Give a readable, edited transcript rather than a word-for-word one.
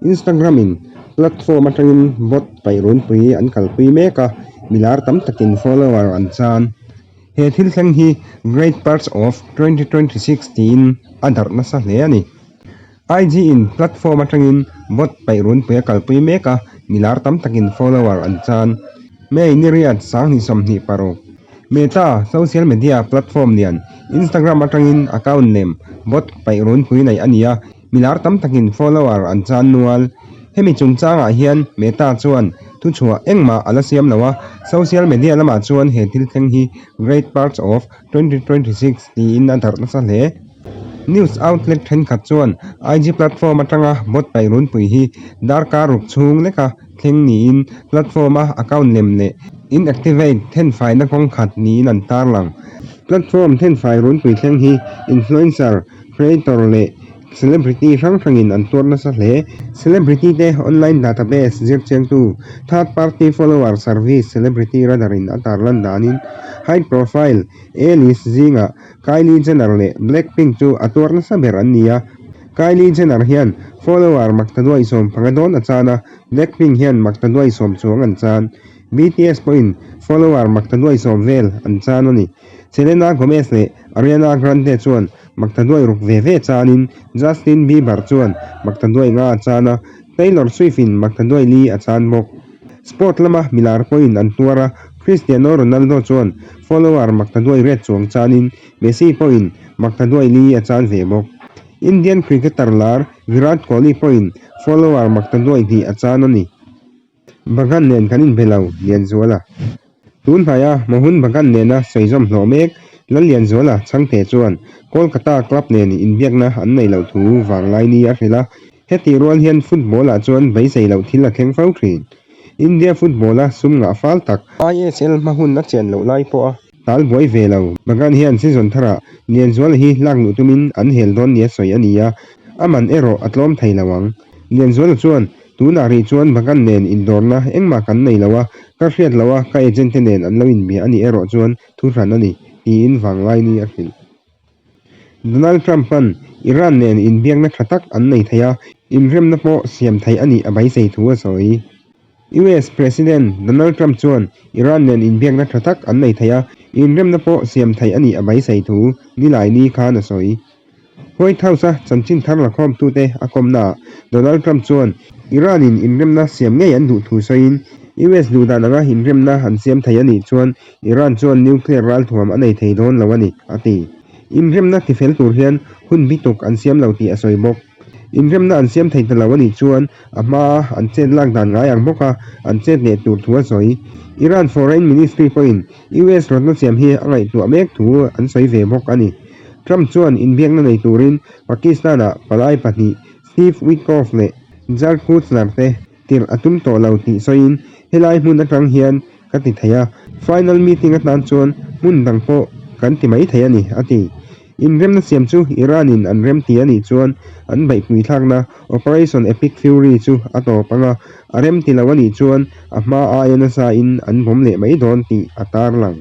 Instagram in platform atangin bot paih runpui an kalpui mek a, milar tam takin follower an chan. He thil thleng hi Great Purge of 2026 tiin a darh nasa hle a ni. IG in platform atangin bot paih runpui a kalpui mek a, milar tam takin follower an chan. May ni riat 2026. Meta social media platform lian Instagram atangin account lem bot paih runpui neih a ni a, milar tam takin follower an chan nual. Hemi chungchangah hian Meta chuan thuchhuah engmah a la siam lo a, social media lamah chuan he thil thleng hi Great Purge of 2026 tiin a darh nasa hle. News outlet thenkhat chuan IG platform atanga bot paih runpui hi darkar ruk chhung leka thleng niin platform-a account lem leh inactivate thenfaina kawng khat niin an tarlang. Platform thenfai runpui thleng hi influencer, creator leh celebrity hrang hrangin an tuar nasa hle. Celebrity te online database zirchiangtu third party follower service Celebrity Radar in a tarlan danin high profile A-list zingah Kylie Jenner leh Blackpink chu a tuar nasa ber an ni a. Kylie Jenner hian follower maktaduai 15 dawn a chan a, Blackpink hian maktaduai 10 chuang an chan. BTS pawhin follower maktaduai 10 vel an chan a ni. Selena Gomez leh Ariana Grande chuan maktaduai ruk ve ve chanin Justin Bieber chuan maktaduai nga a chan a, Taylor Swift-in maktaduai li a chan bawk. Sport lama milar pawhin an tuar a, Cristiano Ronaldo chuan follower maktaduai riat chuang chanin Messi pawhin maktaduai li a chan ve bawk. Indian cricketer lar Virat Kohli pawhin follower maktaduai hnih a chan a ni. Bagan nen kan inbe lo, Lianzuala. Tun hnaia Mohun Bagan nena sawi zawm hlawh mek Lallianzuala Chhangte chuan Kolkata club nen inbiakna an nei loh thu vanglai ni a hrilh a, hetih rual hian football-ah chuan beisei loh thil a thleng fo thin. India football-a sum ngah fal tak, ISL hma hun a chian loh lai pawh a tal buai ve lo. Bagan hian season tharah Lianzuala hi lak luh tumin an hel dawn nia sawi a ni a, a man erawh a tlawm thei lo ang. Lianzuala chuan Tunah rih chuan Bagan nen indawrna engmah kan nei lo a, ka hriat loh a ka agent te nen an lo inbia a nih erawh chuan thu hran a ni, tiin Vanglaini a hrilh. Donald Trump-a'n Iran nen inbiakna tha tak an nei thei a, inremna pawh siam theih a nih a beisei thu a sawi. US President Donald Trump chuan Iran nen inbiakna tha tak an nei thei a, inremna pawh siam theih a nih a beisei thu Nilaini khan a sawi. White House-a chanchin thar lakhawmtute a kawmnaah Donald Trump chuan Iran-in inremna siam ngei an duh thu sawiin, US duh dan anga inremna an siam thei a nih chuan Iran chuan nuclear ralthuam a nei thei dawn lo a ni, a ti. Inremna tifel tur hian hun bituk an siam lo tih a sawi bawk. Inremna an siam thei ta lo a nih chuan a hmaa an chet lak dan ngai ang bawka an chet leh tur thu a sawi. Iran Foreign Ministry pawhin US rawtna siam hi a ngaihtuah mek thu an sawi ve bawk a ni. Trump chuan inbiakna nei turin Pakistan-ah palai pahnih Steve Witkoff leh Jared Kushner te tirh a tum tawh lo tih sawiin helai hmun atang hian ka ti thei a, final meeting atan chuan hmun dang pawh kan ti mai thei a ni, a ti. Inremna siam chu Iran-in an remti a nih chuan an beihpui thlakna Operation Epic Fury chu a tawp ang a, a remti lo a nih chuan a hma aia nasa in an bawm leh mai dawn tih a tarlang.